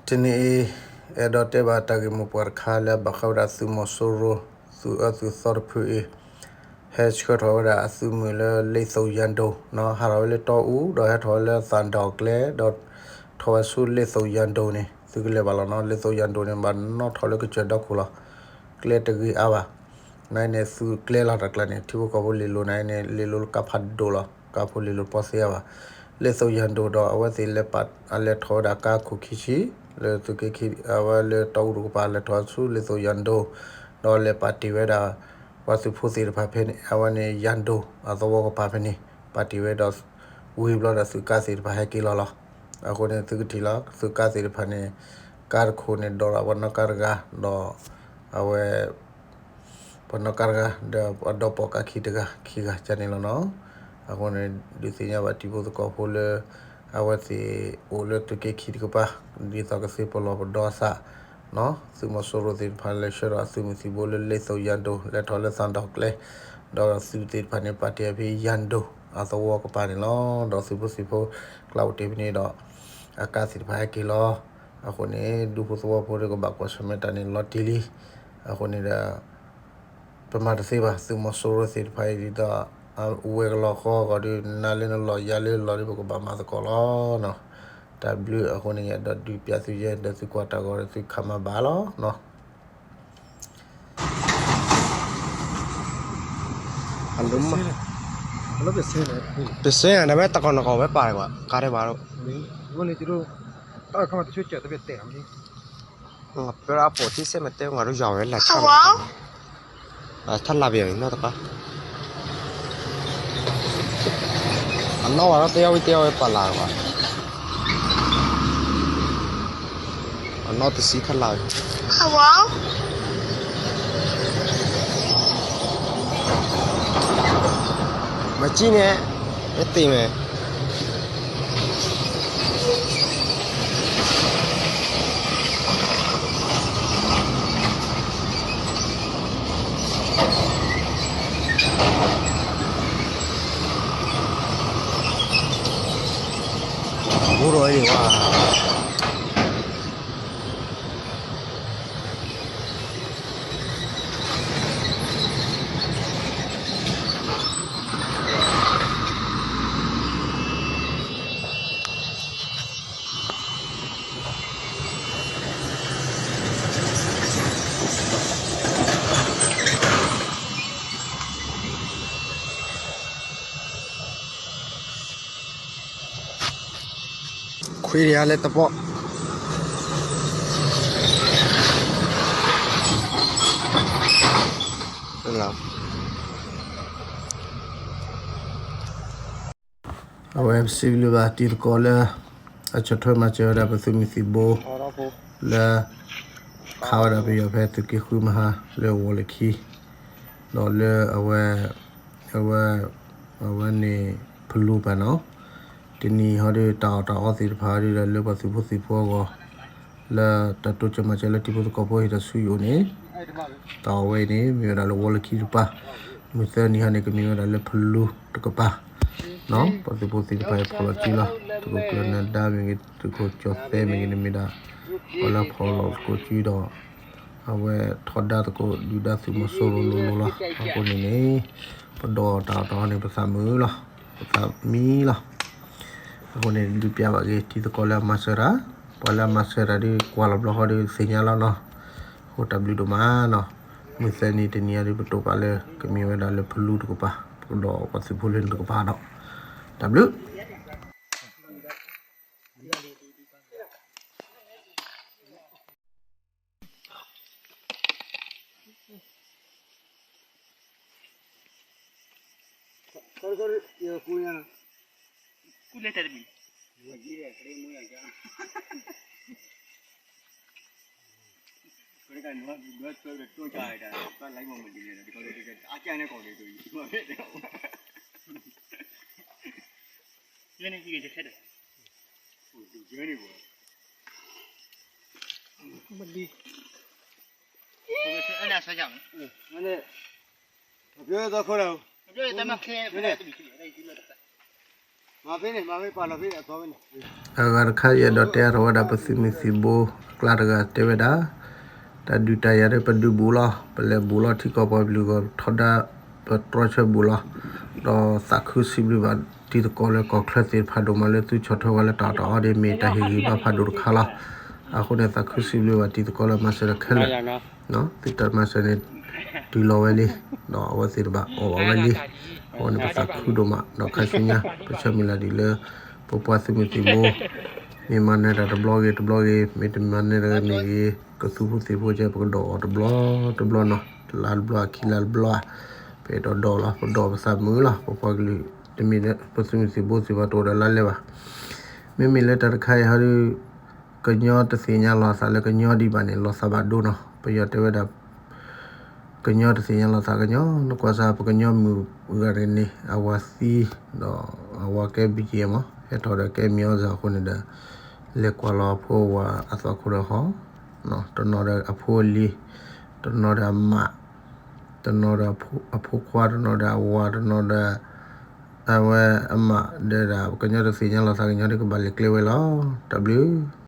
တနံၤအံၤ အဲၣ်ဒိးတဲဘၣ်တၢ်ဂ့ၢ်မိၢ်ပှၢ်တခါလၢအဘၣ်ဃးဝဲဒၣ်သုးမီၤစိရိၤ သုးအၢသုးသီတဖုအံၤ ဟဲဆှၢထီၣ်ဝဲဒၣ်အသုးမုၢ်လၢလ့သိးယၣ်ဒိၣ်နီၤ ဟးထီၣ်ဝဲလၢတီအူ ဒီးဟဲထီၣ်ဝဲလၢသၣ်ဒီၣ်ကျဲ ဒီးထီၣ်ဝဲဆူလ့သိးယၣ်ဒိၣ်န့ၣ် သုကလဲၤဘၣ်လီၤနီၤ လ့သိးယၣ်ဒိၣ်န့ၣ် ဘၣ်နီၣ်ထီၣ်လၢကစၢၢ်ဒီခိၣ်လီၤ ကျဲတဂ့ၤအါဘၣ် နန့ၣ်သုးကျဲလီၤတၢ်ကျါန့ၣ် ထံဖိကီၢ်ဖိလ့ၢ်လိၤနန့ၣ် လ့ၢ်လိၤလၢကါဖးဒိၣ်လီၤ ကါဖိလ့ၢ်လိၤတပီၢ်သ့အါဘၣ် လ့သိးယၣ်ဒိၣ်ဒီးအဝဲသ့ၣ်လဲၤပာ် အလဲၤထီၣ်ဝဲဒၣ်ကါခိၣ်ခံဆံ လၢသုးက့ခံ အဝဲလၢတီအူတကပၤ လဲၤထီၣ်ဆူလ့သိးယၣ်ဒိၣ် ဒီးလဲၤပာ်တ့ၢ်ဝဲဒၣ် ပှၤသုးဖိသ့ၣ်တဖၣ်ဖဲန့ၣ် အဝဲန့ၣ်ယၣ်ဒိၣ်အသဝီကပၤဖဲန့ၣ် ပာ်တ့ၢ်ဝဲဒီး ဝံၤဘျီဒီးသုးကါသ့ၣ်တဖၣ်ဟဲက့ၤလီၤလီၤ အဃိန့ၣ်သုကထံၣ်လီၤ သုးကါသ့ၣ်တဖၣ်န့ၣ် ကါတခိၣ်န့ၣ်ဒိးဒီးပှၤနီၣ်ကါတဂၤ ဒီး အဝဲ ပှၤနီၣ်ကါတဂၤ ဒီးပှၤဒီပိာ်ကါခံတဂၤ ခံဂၤကန့ၣ်လီၤနီၤ အဃိန့ၣ် ဒုးသ့ၣ်ညါဘၣ်တံၤဖိသကိးဖိလၢ အဝဲသ့ၣ်အိၣ်လၢသုးက့ခံတကပၤ ဒ်သိးကသ့ပလီၢ်ပဒီအသး သုးမီၤစိရိၤသ့ၣ်တဖၣ်လဲၤဆှၢဒီးအသုးမုၢ်သံၣ်ဘိလၢလ့သိးယၣ်ဒိၣ် လဲၤထီၣ်လၢသၣ်ဒီၣ်ကျဲ ဒီးသုးသ့ၣ်တဖၣ်န့ၣ်ပာ်တ့ၢ်အဖဲယၣ်ဒိၣ်အသဝီကပၤန့ၣ်လီၤ ဒီးသုးဖိသံၣ်ဖိ ကျးအိၣ်တ့ၢ်ဖဲန့ၣ်ဒီး အကါသ့ၣ်တဖၣ်ဟဲက့ၤလီၤ အဃိန့ၣ် ဒူဖိသဝီဖိဒီးကဘၣ်ကွၢ်ဆၢၣ်မဲာ်တၢ်န့ၣ်လီၤတံၢ်လံ အဃိန့ၣ်ဒီး ပမၤတသ့ဘၣ် သုးမီၤစိရိၤသ့ၣ်တဖၣ်အံၤဒ်သိး အဝဲကလီၤဃီအဂီၢ်ဒီး နၤလၢနလီၢ်ယၤလၢလီၢ်ဒီး ပကဘၣ်မၤသကိးလီၤနီၤ တၢ်ဘျုးအဃိန့ၣ် ယအဲၣ်ဒိးဒုးပျးသုယဲ ဒီးသုကွၢ်တၢ်ဂီၤဒီးသုခးမၤဘၣ်လီၤနီၤ အလၢမး ပစဲနၤဝဲတကီၢ်နကီၢ်ဝဲပာ်ကွၢ် ကါဒဲးဘၣ် တၢ်ခါမးတဆိကၢ်တဘၣ်တဲ ပအပိာ်ထံစဲမတဲ ငါတို့ယွၤဝဲလၢဆၣ် ထါလၢ်ပယီၤနီတကါ အနီၢ်ဝဲဒီးတဲအီၤဝံၤတဲအီၤဝဲပာ်လၢ်ကွၢ် အနီၢ်တဆံထါလၢ်ဝဲ မၤကံန့ၣ် မ့ၢ်တ့ၢ်မဲာ် ဘူးဒီးအံၤဝဲ ခွံဒံးဧါလၢတပီၢ် အဝဲပစံးဘျုးဘၣ်တံၤသကိးလၢ အဆီၣ်ထွဲမၤစၢၤဝဲဒၣ်ပသုးမုၢ်သံၣ်ဘိ လၢ ခးဝဲဒၣ်ပယီၤဖဲသုးက့ဃုမဟါ လၢဝီၤလၢခံ ဒီးလၢအဝဲ အဝဲ အဝဲန့ၣ်ဖလူပၤနီၤ တနံၤဟီဒီးတၢ်အီၣ်တၢ်အီသ့ၣ်တဖၣ်ဒီး လၢပှၤသုးဖိသံၣ်ဖိအဂီၢ် လၢတၢ်တိစၢၤမၤစၢၤလၢတံၤဖိသကိးဖိဟ့ၣ်တၢ်ဆူယအိၣ်န့ၣ် တၢ်အီၣ်ဝဲအံၤန့ၣ် မ့ၢ်ဝဲဒၣ်လၢဝီၤလၢခံတကပၤ မုၢ်သၢနံၤဟီန့ၣ် ကမ့ၢ်ဝဲဒၣ်လၢဖလူတကပၤ ပှၤသုးဖိသ့ၣ်တဖၣ်အံၤဖီၣ်လီၤစုလီၤ သုးခိၣ်ကျၢၢ်နၢၤဒါမ့ၢ်ဂ့ၤ သုးခိၣ်ကၠီၤသဲမ့ၢ်ဂ့ၤန့ၣ်မ့ၢ်ဒၣ် ပှၤလၢဖီၣ်လီၤသကိးစုဒီး အဝဲထီဒါသကိးဒုၣ်ဒါသုးမီၤစိရိၤလိၤလိၤလီၤ အဃိန့ၣ်န့ၣ် ပဒိးတၢ်အီၣ်တၢ်အီန့ၣ် ပသးမုာ်လီၤ ပသးမံလီၤ အဃိန့ၣ် ဒုးပျးဘၣ်က့ၤတံၤသကိးလၢအမၤစၢၤတၢ် ပှၤလၢအမၤစၢၤတၢ်ဒီးကွၢ်လီၤဘျီဃီဒီးသ့ၣ်ညါလီၤနီၤ အဃိတၢ်ဘျုးဒိၣ်မးနီၤ မုၢ်သၢနံၤတနံၤအံၤဒီးပတိာ်ပာ်လၢ ကမ့ၢ်ဝဲဒၣ်လၢဖလူတကပၤ ပကဒိးပှၤသုးဖိလၢန့ၣ်တကပၤဒီး တၢ်ဘျုး အဂၤတခါ ယအဲၣ်ဒိးတဲအါထီၣ်ဝဲဒၣ် ပသုးမုၢ်သံၣ်ဘိအကျါတဂၤတဲဝဲဒၣ်, တၢ်ဒုးတၢ်ယၤဒီး ပဒုးဘူးလီၤ, ပလဲၤဘူးလီၤထံကီၢ်ပှၤကလုာ်ဂီၢ်ထီဒါ ပတြီဆၢဘူးလီၤ. ဒီးသးခုစံးဘျုးဘၣ်တံၤသကိးလၢကီၢ်ချၢသ့ၣ်တဖၣ်ဒိၣ်မး လၢသုဆီၣ်ထွဲဝဲလၢတၢ်အီၣ်တၢ်အီဒီး မ့ၢ်တၢ်ဟ့ၣ်ဂံၢ်ဘါဖးဒိၣ်တခါလီၤ. အဃိန့ၣ် သးခုစံးဘျုးဘၣ်တံၤသကိးလၢမၤစၢၤတၢ်ခဲလၢာ်, သုတၢ်မၤစၢၤန့ၣ် တုၤလီၤဝဲလံ, ဒီးအဝဲသ့ၣ်တဖၣ်အီၣ်ဘၣ်ဝဲလံ. အဃိန့ၣ် ပသးခုဒိၣ်မး ဒီးခါဆူညါ ပဆၢမုၢ်လၢ်ဒ်လၢ ပပှၤသုးမုၢ်သံၣ်ဘိ မ့ၢ်မၤနၢၤတၢ်တဘျီဂ့ၤတဘျီဂ့ၤ, မ့ၢ်တမၤနၢၤတၢ်ဂ့ၤမ့ၢ်ဂ့ၤ, ကသူဖိသံၣ်ဖိကဲ ပကဒိးအီၤတဘျီတဘျီနီၤ, တလါတဘျီ ခံလါတဘျီဧါ, ပအဲၣ်ဒိးဒိးလီၤ, ပဒိးပသးမုာ်လီၤ. ပပှၤကလုာ် တမ့ၢ်လၢ ပသုးမုၢ်သံၣ်ဘိသ့ၣ်တဖၣ်တအိၣ်ဒီးလါလဲဘၣ်. မ့မ့ၢ်လၢတၢ်တခါအံၤဟီဒီး ကညီတသ့ၣ်ညါလီၤအသးလၢကညီဒံးဘၣ်န့ၣ် လီၤသးဘၣ်ဒိနီၤ. ပယီၤတဲဝဲဒၣ် ကညီတသ့ၣ်ညါလီၤသးကညီ, နကွၢ်စၢ် ပကညီမုၣ်ဂၤတဂၤန့ၣ် အဝၤသံ, ဒီးအဝၤကဲ ဘံယဲၢ်မး ဟဲထီၣ်ဒီးကဲမံၤအီၣ်စၢ်အဃိန့ၣ်ဒီး လဲၤကွၢ်လီၤအဖိအဝၤအသွၣ်ခိၣ်ဒီးဟီ, တနီၤဒီးအဖိအလံၤ, တနီၤဒီးအမး, တနီၤဒီးအဖိခွါ, တနီၤဒီးအဝၤ, တနီၤဒီး အဝဲအမးဒီးဒၣ် ကညီတသ့ၣ်ညါလီၤသးကညီဒီး ကဘၣ်လဲၤကျဲဝဲလီၤ. တၢ်ဘျုး